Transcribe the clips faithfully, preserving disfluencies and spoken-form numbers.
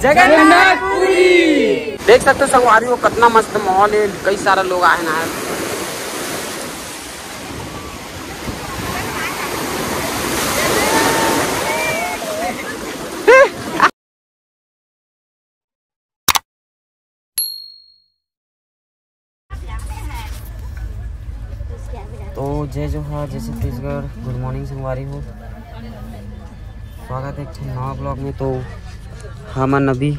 जगन्नाथपुरी। देख सकते हो संगवारी हो, कितना मस्त माहौल है, कई सारा लोग आए ना है। तो जय जोहार, जय छत्तीसगढ़, गुड मॉर्निंग संगवारी हो, स्वागत है एक ठन नवा ब्लॉग में। तो हमन अभी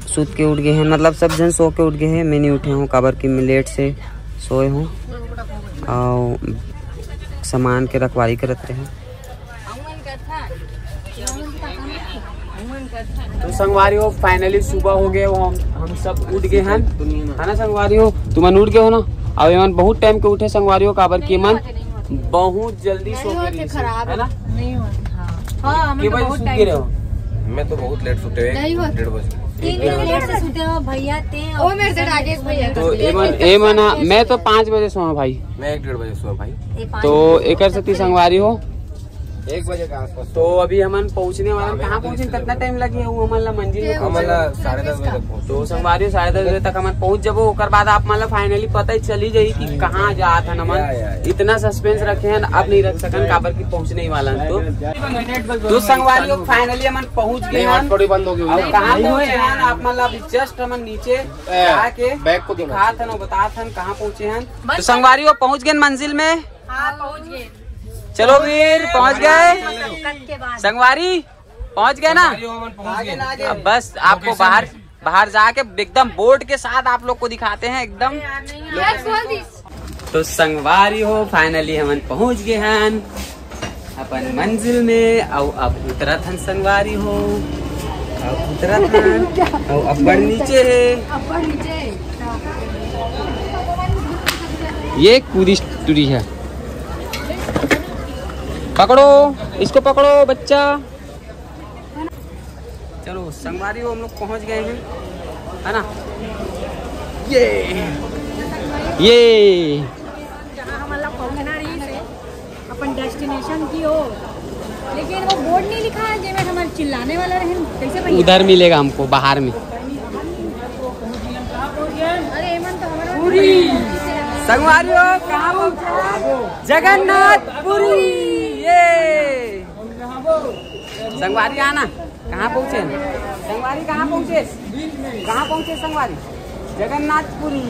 सुत के उठ गए हैं, मतलब सब झन सो के उठ गए हैं। मैं नहीं उठे हूँ, काबर कि मैं लेट से सोए हूँ और सामान के रखवारी करत रहे। तो संगवारी हो, फाइनली सुबह हो गए, वो हम हम सब उठ गए हैं, है ना संगवारी हो? तुमन उठ गए हो ना? अब एमन बहुत टाइम के उठे संगवारी हो, काबर कि एमन बहुत जल्दी सो के रहिस, है ना? नहीं होते। हाँ, हाँ, हमें के तो बजे बहुत सुत टाइम के रहे हो? मैं तो बहुत लेट सुते, नहीं होते। डेढ़ बजे। तीन बजे लेट से सुते हो भैया, ते ओ मेरे से राजेश भैया। तो एमन, एमन, मैं तो पाँच बजे सोया भाई। मैं एक डेढ़ बजे सोया भाई। तो एकर सेती संगवारी हो, एक बजे के आसपास। तो अभी हमन पहुंचने वाला, कहाँ पहुंचने, कितना टाइम लगे वो हमन ला मंजिल में हमन ला पहुंचे? साढ़े दस बजे तक पहुंच। तो संगवारी हो, साढ़े दस बजे तक हमन पहुंच जबो, ओकर बाद आप मन ला फाइनली पता ही चली जाई कि कहाँ जात हन हमन। या, या, या। इतना सस्पेंस रखे हैं, अब नहीं रख सकन, काबर कि पहुंचने ही वाला है। तो, तो संगवारी हो, फाइनली हमन पहुंच गए हैं। हॉटस्पॉट भी बंद हो गया। अब कहाँ पहुंचे हैं आप मन ला अभी जस्ट हमन नीचे ए, आके बैग को दो ना। दिखात हन और बतात हन कहाँ पहुंचे हैं। तो संगवारी हो, पहुंच गए मंजिल में। हाँ, पहुंच गए। चलो वीर, पहुंच गए। संगवारी, पहुंच गए ना? अब बस आपको बाहर, बाहर जाके एकदम बोर्ड के साथ आप लोग को दिखाते हैं एकदम। तो संगवारी हो, फाइनली हमन पहुंच गए हन अपन मंजिल में। अउ अब उतरत हन संगवारी हो, अब उतरत हन, अउ अब्बड़ नीचे है। ये एक पूरी टूरी है। पकड़ो, इसको पकड़ो बच्चा। चलो संगवारी हो, हम लोग पहुंच गए हैं, है ना? ये, ये जहाँ हमारा पहुँचना रही से अपन डेस्टिनेशन की हो, लेकिन वो बोर्ड नहीं लिखा है, जेमे हमारे चिल्लाने वाला रहे, कैसे भैया? उधर मिलेगा हमको बाहर में। अरे एमन तो हमारा पूरी संगवारी हो, कहाँ पहुँचे? जगन्नाथपुरी। ये संगवारी आना, कहाँ पहुँचे? संगवारी कहाँ पहुँचे? कहाँ पहुँचे संगवारी? जगन्नाथपुरी।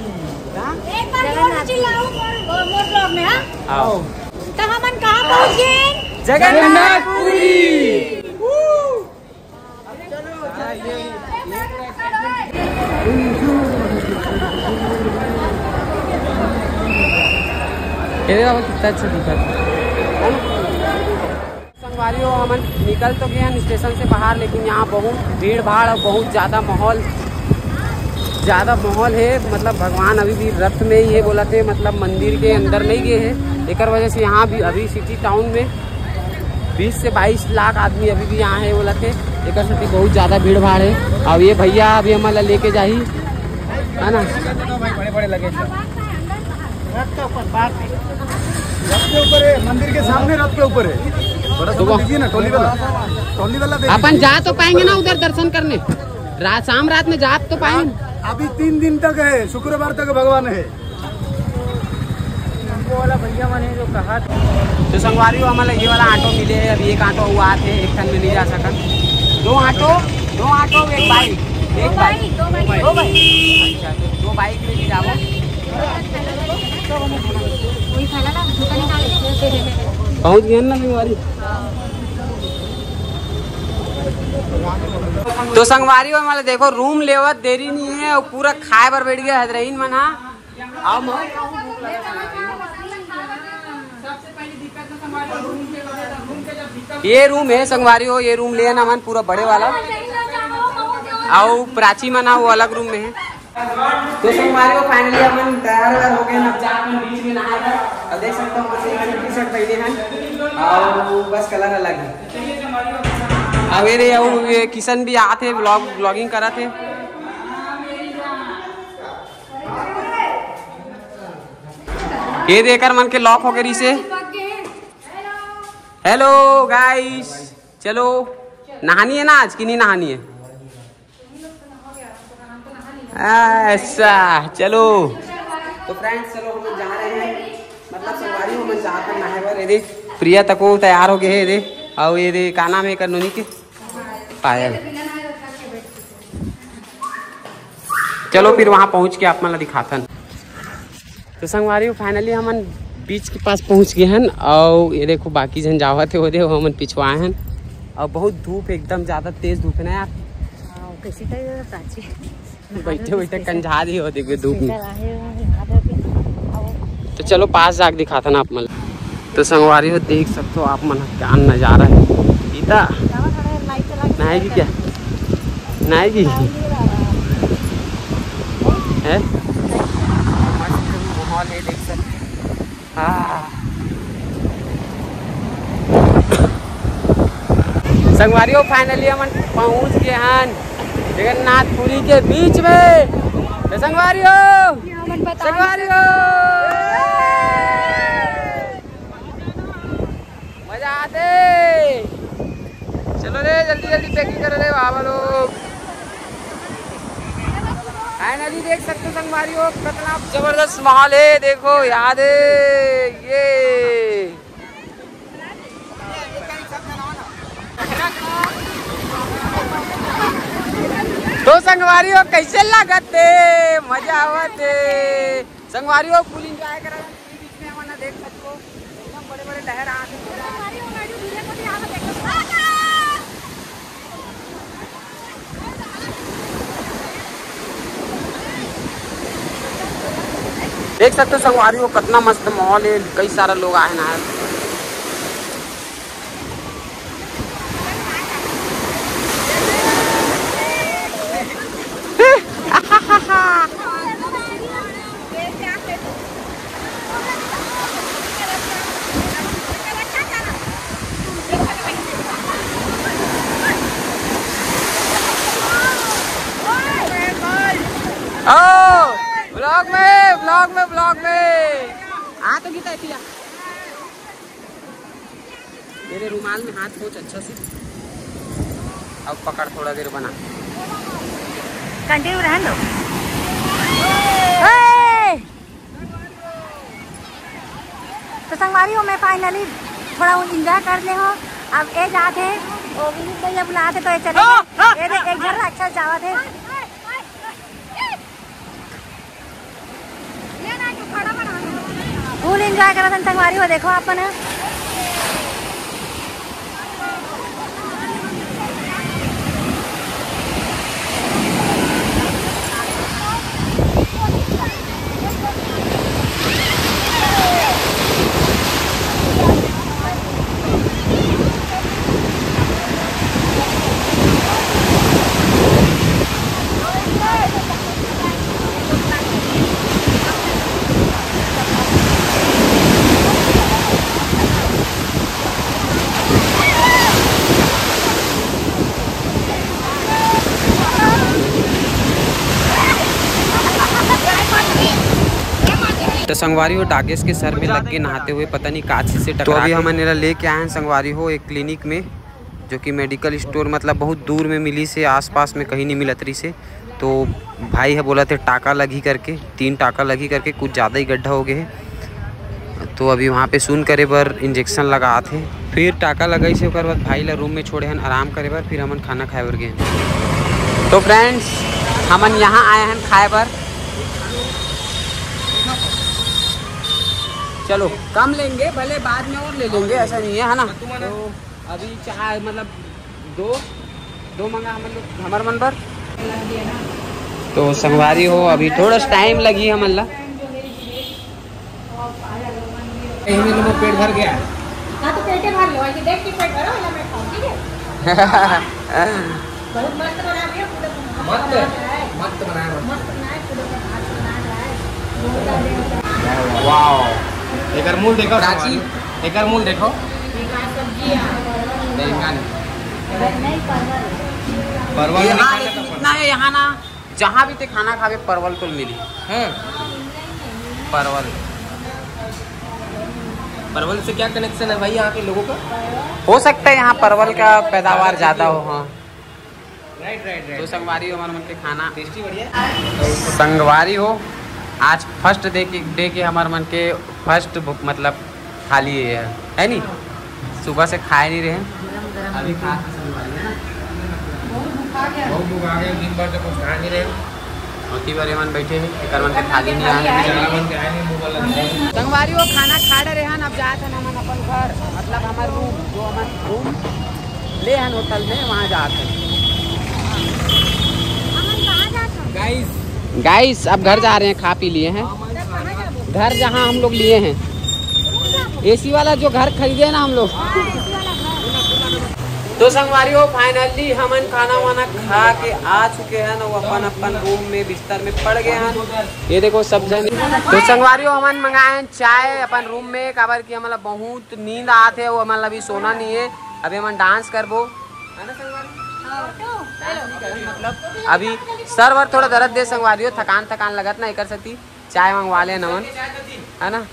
हाँ? एक बार जोर से चिल्लाओ मोर, मोर ब्लॉग में, हाँ? आओ। तो हमन कहाँ पहुँच गए? जगन्नाथपुरी। ये देखो कितना अच्छा दिखा था। संगवारी हो, हमन निकल तो गए हैं स्टेशन से बाहर, लेकिन यहाँ बहुत भीड़ भाड़ और बहुत ज़्यादा माहौल, ज़्यादा माहौल है। मतलब भगवान अभी भी रथ में ही है बोला थे, मतलब मंदिर के अंदर नहीं गए हैं। एकर वजह से यहाँ भी अभी सिटी टाउन में बीस से बाईस लाख आदमी अभी भी यहाँ है बोला थे। एकर सेती बहुत ज़्यादा भीड़ भाड़ है। अब ये भैया अभी हमन ला लेके जाही, है ना? रथ के ऊपर है, मंदिर के सामने रथ के ऊपर है। थोड़ा सा तो देखिए ना, ट्रॉली वाला, ट्रॉली वाला देखिए। अपन जा तो पाएंगे ना उधर दर्शन करने? रात, शाम रात में जा तो पाएंगे? अभी तीन दिन तक है, शुक्रवार तक भगवान है। हमको वाला भैया मन है जो कहा था। तो संगवारी हो, हमन ला ये वाला ऑटो मिले है, अभी एक ऑटो हुआ आते, एक ठन में नहीं जा सकन। दो ऑटो, दो ऑटो, एक बाइक, एक बाइक, दो बाइक। दो बाइक। अच्छा, तो दो बाइक में भी जाओ। वही खाना ना, जूता निकाल के दे दे। पहुंच गए ना संगवारी। तो संगवारी हो, मतलब देखो, रूम लेवत देरी नहीं है और पूरा खाए बर बैठ गया हजरईन मन हा। आओ माँ। ये रूम है संगवारी हो, ये रूम ले ना मन पूरा बड़े वाला। आओ प्राची मन हा, वो अलग रूम में है। तो संगवारी हो, फाइनली अपन तैयार वैयार हो गए हैं। अब जा अपन बीच में नहाएगा। अब देख सकते हो, मस्त एक टी शर्ट पहने हैं और बस कलर अलग है। अब ये रे, अब ये किशन भी आते, व्लॉग, व्लॉगिंग कराते। ये देख, एकर मन के लॉक हो गए रिसे। हेलो गाइस, चलो। नहानी है ना आज की, नहीं नहानी है? ऐसा, चलो। तो फ्रेंड्स, चलो, हम जा रहे हैं, मतलब, संगवारी हो, हम जात हन नहाए बर। ये दे, प्रिया तको तैयार हो गए है, ये दे। और ये दे, का नाम है एकर नोनी के? पायल। चलो, फिर वहाँ पहुँच के आप मन ला दिखाथन। तो संगवारी हो, finally हमन बीच के पास पहुँच गए हन। और ये देखो, बाकी झन जावत हे, वो देखो, हमन पिछुआए हन। और बहुत धूप है, एकदम ज़्यादा तेज धूप है ना यार। हाँ, कैसे करेगा प्राची? बैठे बैठे कंझा दी हो, देखो धूप में। तो चलो, पास जाके दिखाथन आप मन। तो संगवारी हो, देख सकते हो आप मन, क्या नज़ारा है। गीता, नहाएगी क्या? नहाएगी? है? मस्त माहौल है, देख सकते हो। हाँ। संगवारी हो, finally हमन पहुंच गए हन जगन्नाथपुरी के बीच में। तो संगवारी हो, संगवारी हो, मजा आते। चलो रे, जल्दी जल्दी packing करो रे बाबा लोग। Finally देख सकते हो संगवारी हो, कितना जबरदस्त माहौल है। देखो, याद है ये। तो संगवारी हो, कैसे लागत हे? मजा आवत हे संगवारी हो, full enjoy करा। बीच में हमन देख सकते हो, एकदम बड़े बड़े लहर आते हैं। देख सकते हो संगवारी हो, कितना मस्त माहौल है, कई सारा लोग आए ना। आओ, vlog में, vlog में, vlog में। आ तो गीता, ऐसी आ। मेरे रुमाल में हाथ पोंछ अच्छा से। अब पकड़, थोड़ा देर बना। Continue रहन दो। ए! तो संगवारी हो, मैं finally थोड़ा enjoy कर ले हो। अब ए जात हे, वो विनीत भैया बुलात हे तो ए चले हाँ, गए। हाँ, ए दे, एक घर राक्षस जावत हे। Full enjoy करत हन संगवारी हो, देखो आप मन ह। तो संगवारी हो, डागेश के सर में लग के नहाते हुए पता नहीं का चीज से टकरा तो अभी गए। हमन एला लेके आए हैं संगवारी हो एक क्लिनिक में, जो कि मेडिकल स्टोर, मतलब, बहुत दूर में मिली से, आसपास में कहीं नहीं मिलत रही से। तो भाई ह बोलत हे टाका लगही करके, तीन टाका लगही करके, कुछ ज़्यादा ही गड्ढा हो गए हे। तो अभी वहाँ पे सुन करे बर इंजेक्शन लगात हे। फिर टाका लगाई से ओकर बाद भाई ला रूम में छोड़े हन आराम करे बर, फिर हमन खाना खाए बर गए हन। तो फ्रेंड्स, हमन यहाँ आए हन खाए बर। चलो, कम लेंगे, भले बाद में और ले लेंगे, ऐसा नहीं है, है ना? तो अभी चार, मतलब, दो, दो मंगा हमन लोग, हमर मन बर। तो संगवारी हो, अभी थोड़ा टाइम लगी हमन ला। यही में लोगों पेट भर गया है। हाँ, तो पेटे भर लो, ऐसे देख के पेट भरो, ना मैं खाऊं, ठीक है? बहुत मस्त बना भैया, पूरा मस्त, मस्त बनाया है। मस्त बनाया है, मस्त बनाया है, पूरा भात बना रहा है। वाओ, एकर मूल देखो प्राची। संगवारी, एकर मूल देखो। ये का सब्जी है? बैंगन। नहीं, परवल। परवल ये नहीं हाँ, खाने लेकिन का इतना है यहाँ ना, जहाँ भी ते खाना खावे, परवल तो मिली। हम्म। परवल। परवल से क्या कनेक्शन है भाई यहाँ के लोगों का? हो सकता है यहाँ परवल का पैदावार ज्यादा हो। हाँ। Right, right, right. तो संगवारी हो, हमर मन के खाना टेस्टी, बढ़िया। संगवारी हो, आज फर्स्ट डे के, डे के हमर मन के फर्स्ट भूख, मतलब, थाली ये है, है नी? सुबह से खाए नहीं रहे। अभी खा के संगवारी है ना? बहुत भूख आ गया, दिन भर से कुछ खा नहीं रहे। और की बारे मन बैठे हैं, एकर मन के थाली नहीं आए। संगवारी हो, खाना खा डरे हन, अब जात हन हमन अपन घर, मतलब हमर रूम, जो हमन रूम ले हन होटल में, वहाँ जात हन। गाइस, गाइस, अब घर जा रहे हैं, खा पी लिए हैं। घर जहाँ हम लोग लिए हैं, एसी वाला जो घर खरीदे हैं ना हम लोग। तो संगवारी हो, फाइनली हमन खाना वाना खा के आ चुके हैं ना, वो अपन अपन रूम में बिस्तर में पड़ गए हैं। ये देखो सब जन। तो संगवारी हो, हमन मंगाए हैं चाय अपन रूम में, काबर कि हमन ला बहुत नींद आत है, वो हमन ला अभी सोना नहीं है, अभी हमन डांस करबो, है ना संगवारी? मतलब अभी सर वर थोड़ा दर्द दे संगवारी हो, थकान थकान लगत ना, एकर सेती चाय मंगवा ले नमन, है ना?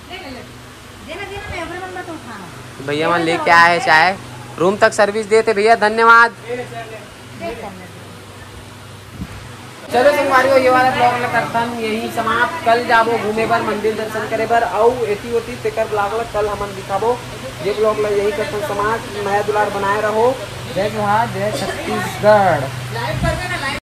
भैया मन लेके आए हैं चाय, रूम तक सर्विस देते भैया, धन्यवाद। चलो संगवारी हो, ये वाला ब्लॉग ला करथन यही समाप्त। कल जाबो घूमे बर, मंदिर दर्शन करे बर, अउ एती ओती तेकर ब्लॉग ला कल हमन दिखाबो। ये ब्लॉग ला यही करथन समाप्त। मया दुलार बनाए रहो। जय जोहार, जय छत्तीसगढ़।